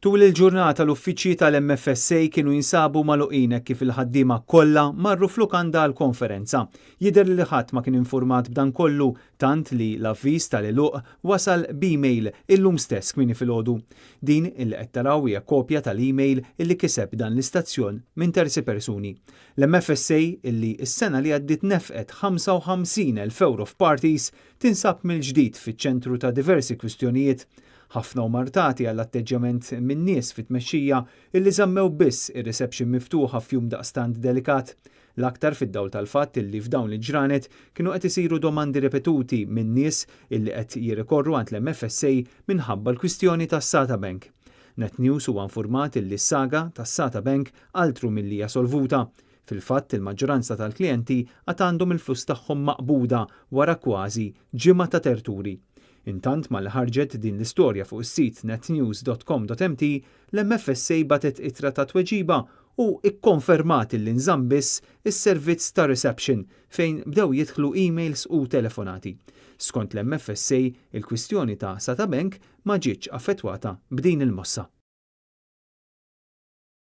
Tul il-ġurnata l-uffiċċji tal-MFSA kienu jinsabu magħluqin hekk kif il-ħaddiema kollha marru f'lukanda għal konferenza. Jidher li ħadd ma kien infurmat b'dan kollu tant li l-avviż tal-għeluq wasal b'email illum stess kmieni filgħodu. Din illi qed taraw hija kopja tal-email illi kiseb dan l-istazzjon minn terzi persuni. L-MFSA illi s-sena li għaddiet nefqet 55,000 ewro f'parties tinsab mill-ġdid fiċ-ċentru ta' diversi kwistjonijiet. Ħafna huma rtati għall-atteġġjament minn nies fit-tmexxija illi żammew biss ir-reception miftuħa f'jum daqstant delikat. L-aktar fid-dawl tal-fatt illi f'dawn il-ġranet kienu qed isiru domandi ripetuti minn nies illi qed jirrikorru għand l-MFSA minħabba l-kwistjoni tas-Sata Bank. Net News huwa informat illi s-saga tas-Sata Bank altru milli hija solvuta. Fil-fatt il-maġġoranza tal-klijenti għad għandhom il-flus tagħhom maqbuda wara kważi ġimgħa ta' terturi. Intant malli ħarġet din l-istorja fuq is-sit netnews.com.mt, l-MFSA bagħtet ittra ta' tweġiba u ikkonfermat li nżamm biss is-servizz ta' reception fejn bdew jidħlu emails u telefonati. Skont l-MFSA, il-kwistjoni ta' Sata Bank ma ġietx affettwata b'din il-mossa.